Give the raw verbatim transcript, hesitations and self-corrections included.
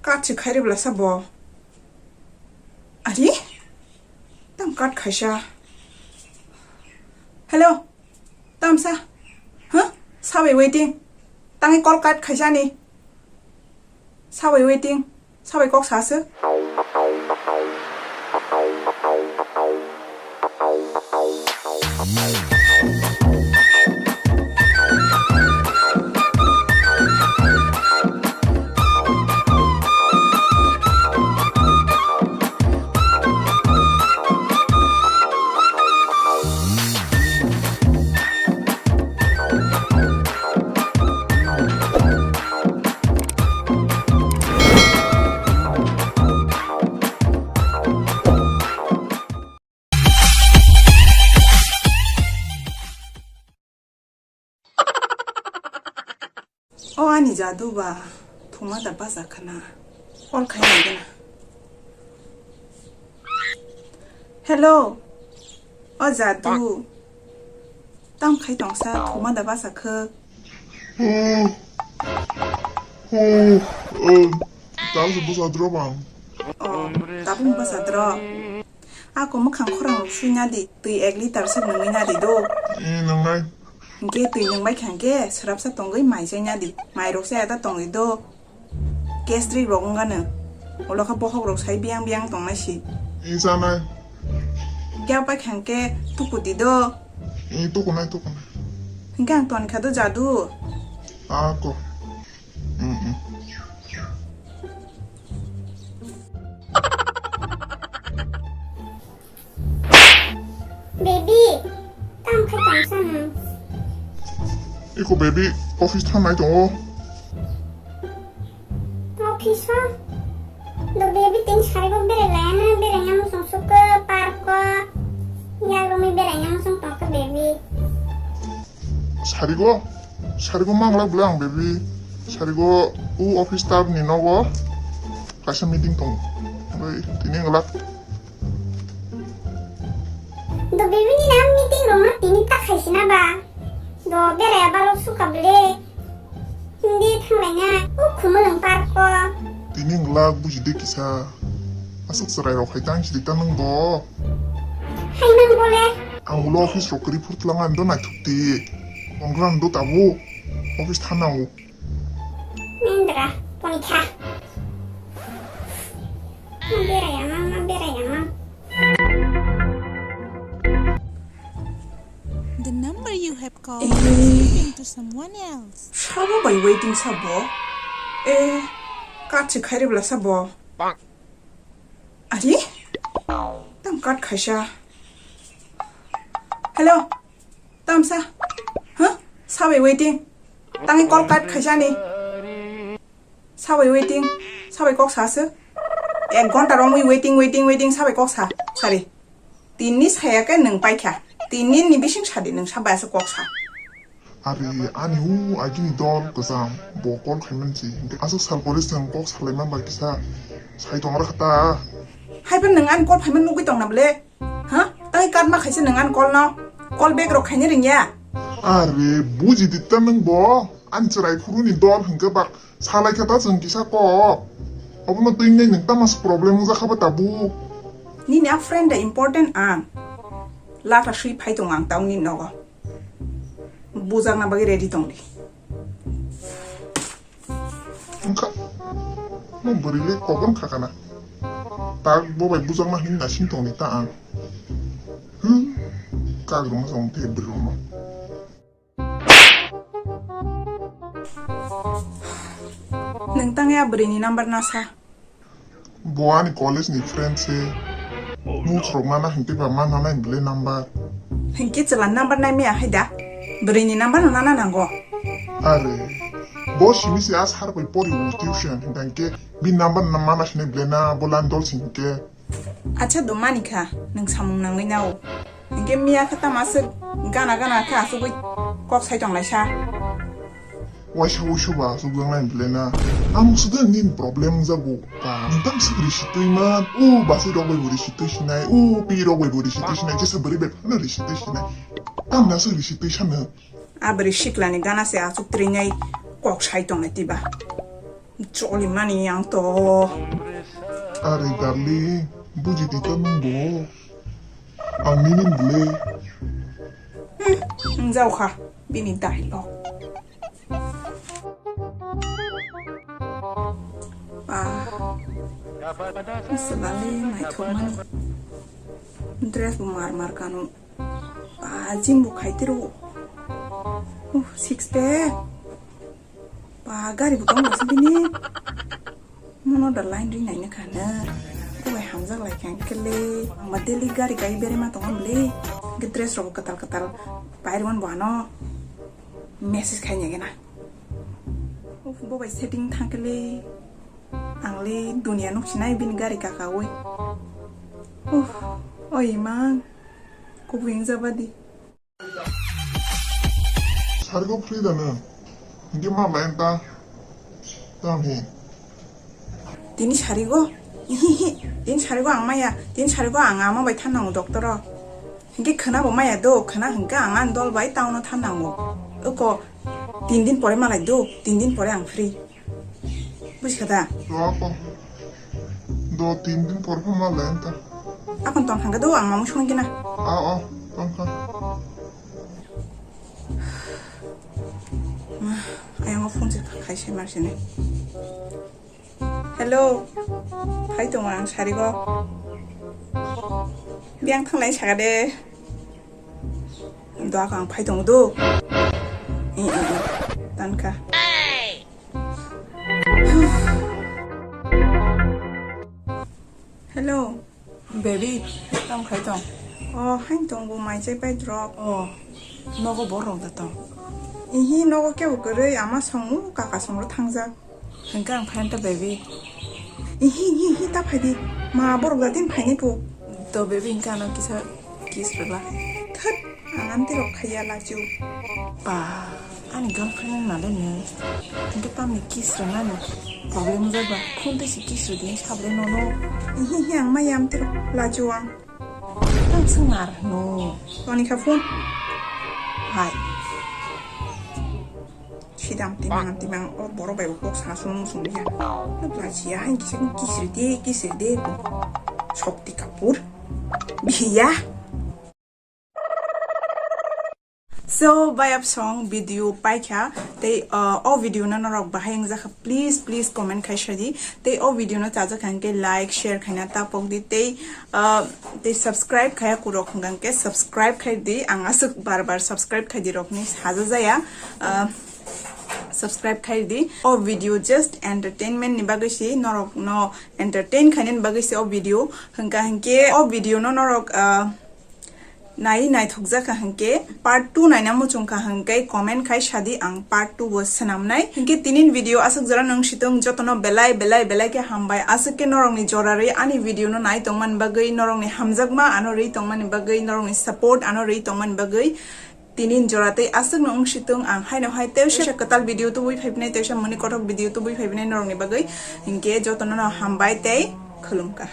Cut se khairibla sa bo. Ari? Tam cut khaisa. Hello? Tamsa? Huh? Sabai waiting. Tangi call cut khaisa ni. Sabai waiting. Sabai kok sa se. O ani jadu ba, thuma da baja khana. Call khai nai gana. Hello. O jadu. Tam khai tongsa, thuma da baja khe. Hmm. Hmm. Hmm. Tam se baja dro bang. O, tabung baja dro. Ako mwkhang khorang rok sui na di, twi ek liter se nungwi na di do. E, nungnai. Hingke twi nungbai kha hingke srapsa tongwi mai chai na di, mai rok se ada tongwi do. Gastric rok wng gano, ulo kha bokhok rok sai biyang biyang tong nai si. E, chanai. Hingke apai kha hingke tuku di do. E, tuku nai, tuku nai. Hingke ang ton kha do jadu. Ako. Mm, mm. Baby, tam khai tongsa nung. Iko baby, office thangnai tongo. Office o? Do baby, tin sarigo berai laya na, berai na musung suka park o. Yagrumi berai na musung tongka baby. Sarigo, sarigo manglak bwle ang baby. Sarigo u office staff ni nogo kaisa meeting tongo. Oi, tini nglak. Do baby ni na meeting room no tini ta khaisina ba. Do berai abalo suka bwle. Hindi thanglai na. U khumulung park o. Tini nglak buji de kisa. Aswk chwrai rok hai tang sidi ta nung bo. Hai nang bole. Ang ulo office rok kwrwi phur twlang ani do naithok di. Tongrang do tabuk. Office thanao. Nindra, ponikha. Ma berai ama, ma berai ama. The number you have called is speaking to someone else. Sabo bai waiting sabo. Eh, cut se khairibla sabo. Ari? Tam cut khaisa. Hello? Tamsa? Huh? Sabai waiting. Tangi call cut khaisa ni. Sabai waiting. Sabai kok sa se. Ek ghonta romwi waiting, waiting, waiting sabai kok sa. Sari. Tini saya ke nung paikha. Tini ni bising sadi nung sabai asa kok sa. Ari ani u agini dol kwcham bo call khaimani si. Aswk sal pore chwng kok salaima bai kisa sai tongra kha ta. Haiphano nwng ani call phaima nugwi tongna bwle? Ha? Tai kat ma khaisa nwng ani call no? Call back rok khaina ringya? Are buji di ta nwng bo ani chwrai phuru ni dol hwnkhe bak salai kha ta chwng kisa kok. Obono twi nai nwng tama se problem wngjakha ba tabuk. Nini a friend da important ang. Lata swi phai tong ang tauni nogo. Bujakna bagwi ready tong di. Wngkha. Mo bwrwi le kok wngkha kana. Tak bo bai bujakna hinwi naising tong di ta ang. Hmm. Kak rwma chong the bwrwi rwma. Nwng tang ya bwrwi ni number nasa. Bo ani college ni friend se. Mung khorokma na hwnkhe ba ma nanai bwle number. Hwnkhe chwla number nai maya hai da? Bwrwi ni number no nana nango. Are, bo simi se a sar bai pori o tuition hwnkhe bi number na mana sinai bwle na bo lan dol sing hwnkhe. Acha do mani kha, nwng samung nangwi nao. Hwnkhe miya khe tama se gana gana khe asugwi kok sai tong laisa. Waisa wusu ba aswk wnglaini bwle na. Ang sudo nini problem wngjago. Ba, nwng tang swk risi twi man. O basi rok bai bo risi twi sinai. O pi rok bai bo risi twi sinai. Jesa bwrwi bai phano risi twi sinai. Tang na swk risi twi sano. A bwrwi siklani gana se aswk twrwinai kok sai tongnai tiba. Choli mani ang to. Are darling, buji di to nung bo. Ang nini bwle. Hmm, wng jao kha, bini dialogue. Ba, swbale naithok mani. Dress bo mar mar kanu. Ba, gym bo khai tiro. Uh, six pack. Ba, gari bo tong bini. Mono da line ri naina khana. Kubai hamjak lai kha kele. Ang ma daily gari kai bere ma tong le. Ge dress rok katal katal. Pai ron bo ano. Message khai nya gena. Uf, bo bai setting thang kele. Ang le dunia nuk sinai bini gari kaka oi. Uf, oi mang. Kubu ing jabadi. Sarigo free da no? Hingke ma lai ta. Tam hi. Tini sarigo? Ihihi. Tini sarigo ang maya. Tini sarigo ang ama bai thanango doctor o. Hingke khana bo maya do. Khana hingke ang an dol bai town o thanango. Uko tin din pore malai do. Tin din pore ang free. Buji kha da? Roko. Do tin din por pha ma le enta. Akon ton hangga do ang mamu song kina. A o, ton kha. Ma, ayang phone se khai se mar se ne. Hello. Phai tong ang sarigo. Biang thang lai saga de. Do ang phai tong do. Eh, eh, eh. Tan kha. Hello. Baby, tamo khai tong? O, hain tong bo mai chai pai drop. O, nogo bor rok da tong? Ihi, nogo kebo kwrwi ama songmu kaka songro thangjak. Hingke ang phainta baby. Ihi, ihi, ihi, ta phaidi. Ma borok da din phaini pu. To baby hingke ano kisa kiss rwla. Thut, ang amtwi rok khaiya lachu. Ba, ani girlfriend na le nung. Hingke tamni kiss rwna ni problem wngjakba. Khun twi si kiss rwdi sable nono. Ihi, ihi, ang maya amtwi rok lachu ang. Ang swngnar no. Toni kha phone. Hai. Sidam timang timang o borok bai bo kok sana sung sung ya. Lachi ya hain kisa kisri de kisri de. Shakti Kapoor. Biya. So, bayap song video paikha, tei, uh, o video no norok bahai wngjakha, please, please comment khai sadi. Tei o video no chajak kha hingke like, share khaina tapok di, tei, uh, tei subscribe khaya kurok hingka hingke subscribe khai di. Ang aswk bar bar subscribe khai di rok ni haja jaya, uh, subscribe khai di. O video just entertainment ni bagwi si, norok no entertain khaina ni bagwi si o video, hingka hingke o video no norok, uh, Nai naithokjak kha hwnkhe part two naina muchung kha hwnkhe comment khai sadi, ang part two bo swnamnai. Hwnkhe tinin video aswk jora nwng situng jotono belai belai belai khe hambai. Aswk khe norokni jorarwi ani video no nai tongmani bagwi, norokni hamjakma ano rwi tongmani bagwi, norokni support ano rwi tongmani bagwi tinin jora tei aswk no wng situng. Ang haino hai teisa kwtal video tubui phaibinai, teisa mani kothok video tubui phaibinai norokni bagwi. Hwnkhe jotono no hambai tei khulumkha.